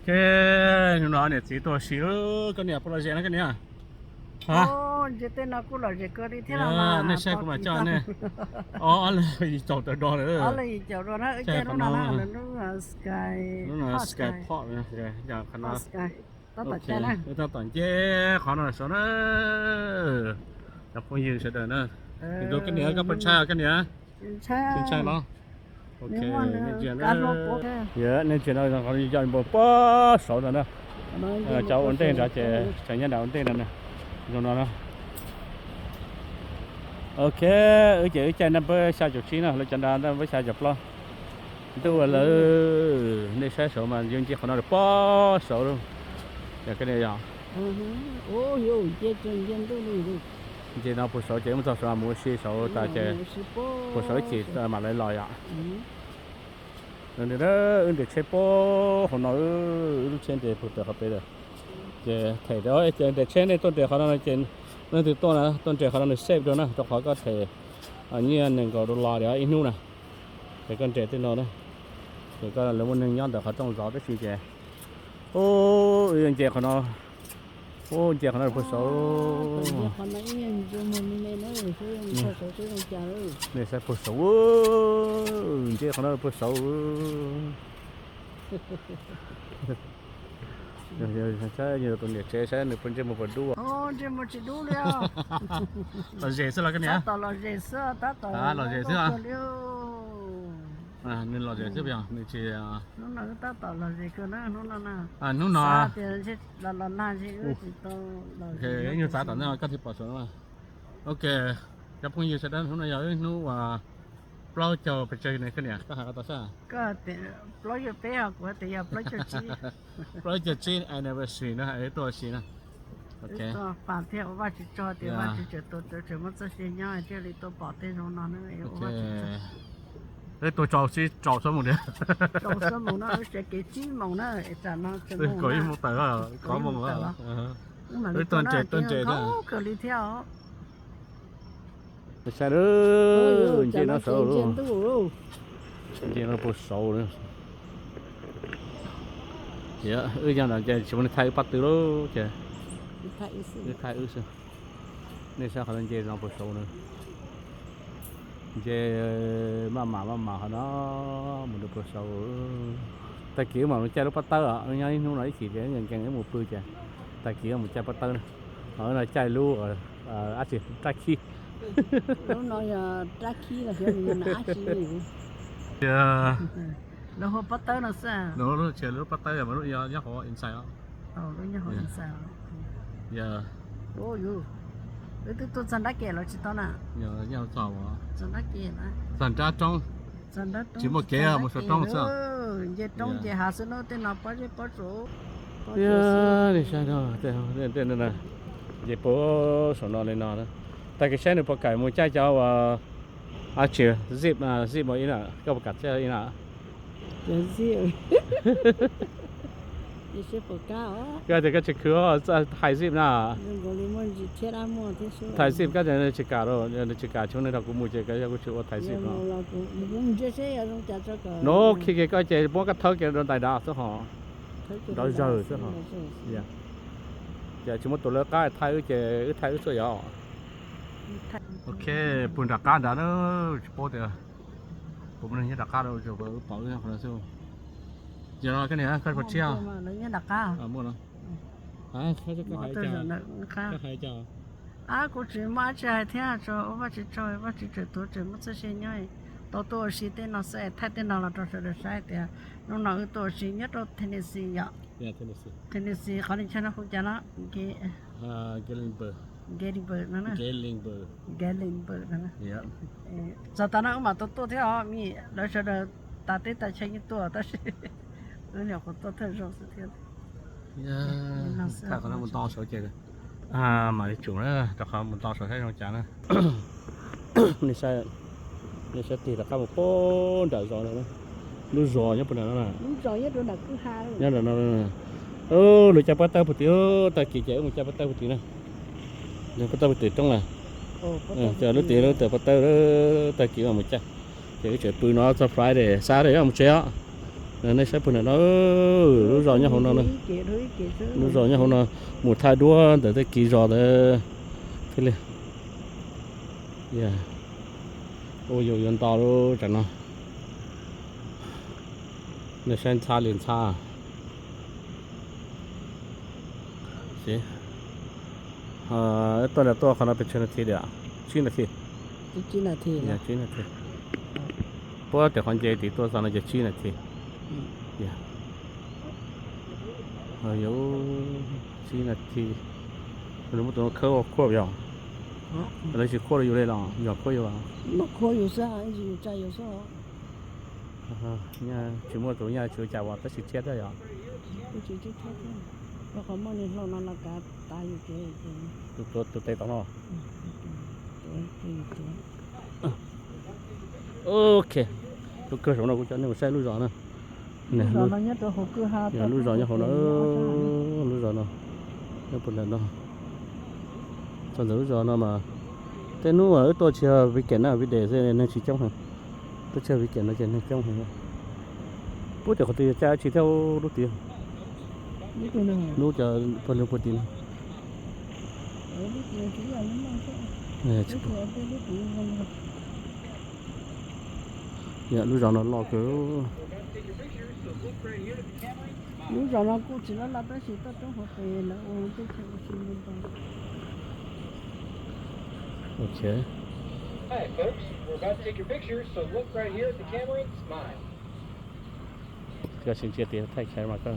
Ces hnub no niam txiv tuaj ua si, koj niam puas lom zem no koj niam? Nej saib kuv mam coj nej ob leeg yim caum tawm do lawm. Lub no Sky Park, tab tom nce qhov no saud na. Cov phooj ywg sawv daws na, koj niam koj puas ntshai koj niam? Tsis ntshai los? Nej ntsia no, qhov yog puag saud no na. Cov ua ntej nrad ces tseem nyob nram ua ntej no na, zoo no na. Ok, wb ces wb caij naj npawb xya caum tsib na, lawv cov nrad naj npawb xya caum plaub. Ntuj lawm, nej saib saud mas yuav nce qhov no rau puag saud lawm. Yog koj niam yog nce no puag saud ces wb mus txog saud mus ua si saud tas ces puag saud ib chim mam li los yom. Wb nres tsheb puag hauv no, wb lub tsheb nres puag pem qhov pem lawm. Ces them, nres tsheb nej tuaj nres qhov no no ces leej twg tuaj na tuaj nres qhov no nws safe dua na, rau qhov koj them nyiaj nees nkaum dollar ib hnub na. Ces koj nres tej no na, ces koj lawv muaj neeg nyob ntawm qhov rooj zov tab sis ces, ub, wb nce qhov no, ub, nce qhov no puag saud. Nej saib puag saud, nce qhov no puag saud. Saib tus niam tsev saib nws puas ntsej muag puas dub. Lom zem xwb los koj niam? Lom zem xwb. Nws lom zem xwb, nws tsis. Hnub no hnub no ib nyuag xav tom ntej koj thiaj pom saum no. Ok, cov phooj ywg sawv daws, hnub no yog ib hnub uas plaub caug pes tsawg ne koj niam, koj hais qhov tau sab? Plaub caug peb, kuv tias yog plaub caug tsib. Plaub caug tsib anniversary no tuaj ua si na. Tuaj pam thiab ua Vajtswv tsaug tias Vajtswv tseem tuav, tseem muab txoj sia nyob thiaj li tuaj pom tej zoo no na. Peb tuaj tsaus xib tsaus xab moos, tsaus xab moos no, wb tseem kev tsib moos na, tsam no kaum ib moos tawm, kaum ib moos tawm. Wb tuaj nres tuaj nres kawg li thiab os. Saib, nce no saud, nce no puag saud. Wb yog ntawd ces tsis muaj neeg thaij wb pab twg lawm ces wb thaij wb xwb. Nej saib qhov no nce no puag saud na. Nce maj mam maj mam qhov no mus rau puag saud. Tag kis wb mam mus caij lub pob tawb os, nyob ib hnub no ib chim ces nkees nkees wb mus pw ces tag kis wb mus caij pob tawb na. Ho wb no caij lub dab tsi, rab khib. Lub no yog rab khib los xyov nws yog dab tsi. Lawv hu pob tawb no xwb. Lub pob tawb nyob hauv inside. Wb twb tuaj txog nrab ke los tsis tau na. Txog nrab roob, tsis muaj kev mus saum roob xwb. Nce roob nce hav xwb na, tej no pob zeb pob tsuas. Nce puag saum no li no. Tag kis saib nws puas kam mus caij cov uas, a, tsis, zip, zip mus ib na, koj puas kam caij ib na? Koj tias koj tsis khwv thais zip na. Thais zip koj tias nws tsis kam, nws tsis kam tsis muaj neeg nrog kuv mus ces yog kuv tsis ua thais zip no. No khi ke koj ces muab koj thawb kiag rau ntais dav xwb ho. Nrov zawg xwb ho. Ces tsis muaj tus lawv qab thais wb ces wb thais wb xwb yom. Ok, pw nram qab nrad na, tsis paub tias puas muaj neeg nyob nram qab, wb pom wb qhov no xwb. Yog koj niam, koj puas tshiab? Muaj no. Koj hais cas? Kuv tsis muaj dab tsi hais thiab, tsuas ua Vajtswv tsaug, Vajtswv tseem tuav tseem muab txoj sia nyob, tau tuaj ua si tej no xwb, thaij tej no los rau sawv daws saib tias hnub no wb tuaj ua si nyob rau Tennessee yom. Tennessee qhov li chaw no hu cas no? Gatlinburg no. Gatlinburg no. Txog tav no wb mam tau tuaj thiab os, lawv sawv daws tas teb tas chaw yeej tuaj tab sis wb nyuam qhuav tuaj thawj zaug xwb thiab. Thaij qhov no mus nto saud ces mam li tsum na, rau qhov mus nto saud saib zoo cas na. Nej saib tig rov qab mus puag nram zos no, lub zos nyob puag nram no na. Nyob nram no. Lawv caij pob tawb puag tid, tag kis ces wb mus caij pob tawb puag tid na. Pob tawb puag tim roob lawm. Ces lub tid lub tawm pob tawb, tag kis mam mus caij. Ces wb tseem pw no txog Friday, Saturday mus tsev os. Nej saib puag nram no, lub zos nyob hauv no, lub zos nyob hauv no, mus thaij duab ntawm tej kev zos ntawd thiaj li ua yuav nto lub tsam no. Nej saib ntxhab li ntxhab. Tuaj nram tuaj qhov no pes tsawg nas this diam? Tsib nas this. Tsib nas this. Puab tes qhov nce tim tuaj xav no ces tsib nas this. Tsib nas this. Muab tus no khawb ua khuaj yog? Lawv tsis khuaj rau yus li los yog khuaj yus? Khuaj yus xwb, yus tsa yus xwb. Tsis muaj tus nyaj tsis ua cas as, tab sis tshiab thiab yog? Rau qhov muaj niag hlau no los kav tav yus kev. Tus tes tom no. Ok, tus kawg saum no kuv coj nej mus saib lub zos na. Lub zos nyob hauv no, lub zos no nyob puag nram no. Txog ntawm lub zos no mas tej hnub wb tuaj tsis yog weekend na, weekday xwb neeg tsis coob heev. Tuaj tsis yog weekend no ces neeg coob heev. Puab cov qhov twg yog caj tsis thiab lub tid? Lub cov puag lug puag tid no. Lub zos no loj kawg. Lub zos no kuj tsis loj loj tab sis toj roob hauv pes lawv ua teb chaws ua si ntau ntau. Ok. Koj sim ntsia tias thaij camera koj.